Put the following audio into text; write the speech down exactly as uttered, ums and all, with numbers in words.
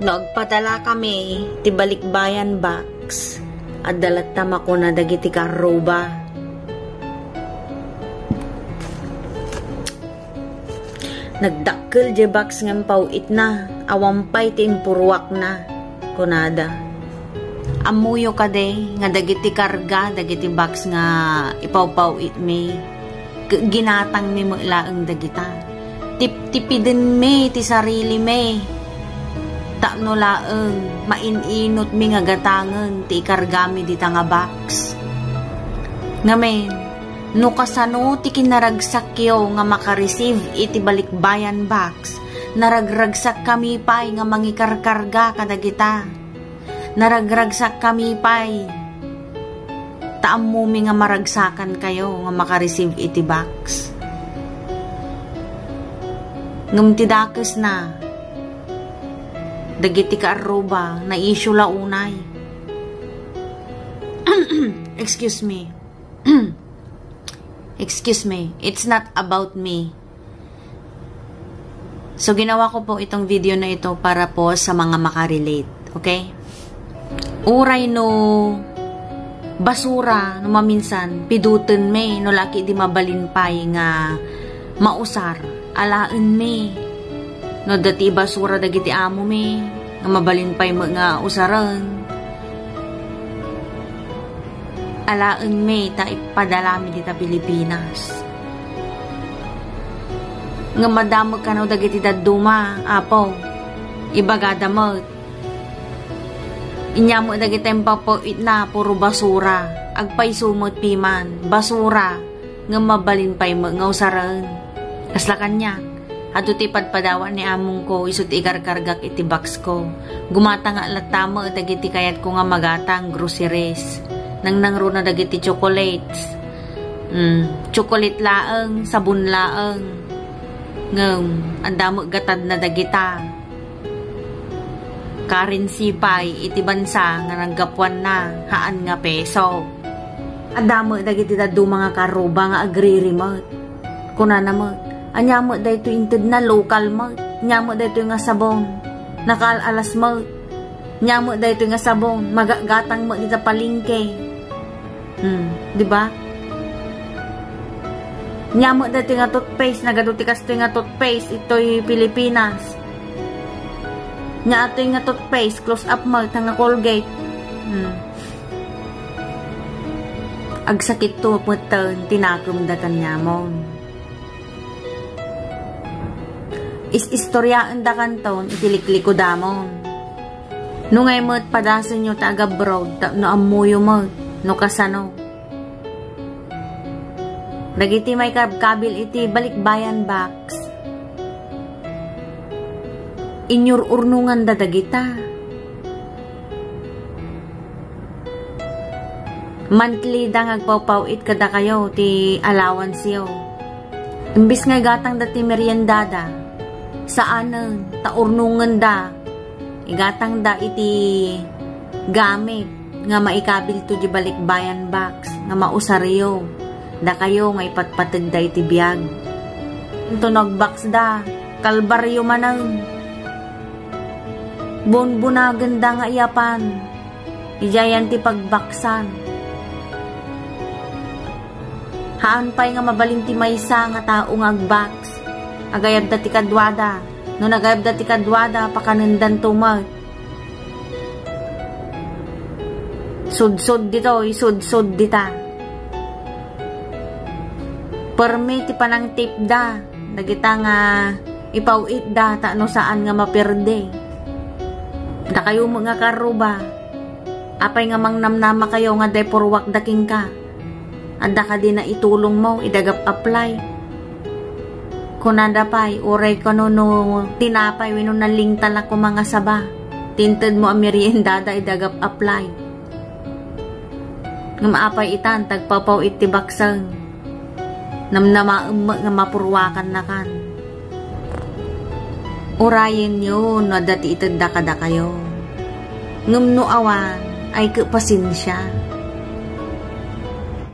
No agpadalakami ti balikbayan box, adda latta makuna dagiti karruba. Nagdakkel diay box nga impaw-itna, awan pay ti impuruakna, kunada. Ammoyo kadi nga dagiti karga dagiti box nga ipawpaw-itmi, ket ginatangmi met laeng dagita. Tiptipidenmi ti sarilimi. Tapno laeng, main-inotmi nga gatangen ti ikargami dita nga box. Ngamin, no kasano ti kinaragsakyo nga makareceive iti balikbayan box, naragragsakkami pay nga mangikarkarga kadagita. Naragragsakkami pay. Ta ammomi nga maragsakankayo nga makareceive iti box. Ngem ti dakesna, dagiti kaarruba, na-issue la unay. Excuse me. Excuse me. It's not about me. So, ginawa ko po itong video na ito para po sa mga makarelate. Okay? Uray no basura, no maminsan, pidutenmi, no laki di mabalin pay nga mausar, alaenmi. No dati basura dagiti amomi, nga mabalin pay met nga usaren. Alaenmi ta ipadalami dita Pilipinas. Ngem madamag kano dagiti dadduma, Apo. Ibagada met. Inya met dagiti impapaw-itna, puro basura. Agpayso met piman, basura. Ngem mabalin pay met nga usaren. Kasla kaniak, adu ti padpadawan ni amongko isu ti ikarkargak iti boxko. Gumatangak latta met dagiti kayatko nga magatang, groceries. Nangnangruna dagiti chocolates. Mm, chocolate laeng, sabon laeng. Ngem, adda met gatadna dagita. Currency pay iti bansa nga naggapuanna, haan nga peso. Adda met dagiti dadduma nga karruba nga agririmet. Kunana met, "Ania met daytoy intedna, local met. Ania met daytoy nga sabon? Nakaal-alas met. Ania met daytoy nga sabon? Magagatang met dita palengke." Hmm, di ba? Nia met daytoy nga toothpaste, nagadu ti kastoy nga toothpaste itoy Pilipinas. Nia atoy nga toothpaste, Close-Up met, nga Colgate. Hmm. Agsakitto metten ti nakemda kaniamon. Is-istoriaendakanton iti liklikudamon. No ngay met, padasenyo ta agabroad tapno ammoyo met no kasano. Dagiti maikabkabil iti balikbayan box, inyur-urnonganda dagita. Monthly da nga agpawpaw-it kadakayo ti allowanceyo. Imbes nga igatangda ti meriendada, saanen, ta urnongenda. Igatangda iti gamit nga maikabilto di balikbayan box nga mausaryo dakayo nga ipatpategda iti biag. Inton nagboxda, kalbaryo manen. Bunbunagenda nga iyapan. Idiayen ti pagbaksan. Haan pay nga mabalin ti maysa nga tao nga agbox. Agayabda ti kaduada. No nagayabda ti kaduada, pakanendanto met. Sudsod ditoy, sudsod dita. Permi ti panangtipda dagita nga ipaw-itda, ta no saan nga maperde. Dakayo met nga karruba, apay nga mangnamnamakayo nga adda ipuruakda kenka? Adda kadi naitulongmo idi agap-apply? Kunada pay, uray kano no tinapay wenno nalingtal a koma nga saba ti intedmo a meriendada idi agap-apply. Ngem apay itan, ta agpawpaw-it ti boxen? Namnamaem met nga mapuruakannakan. Urayenyo no adda ti itedda kadakayo. Ngem no awan, ay ket pasensia.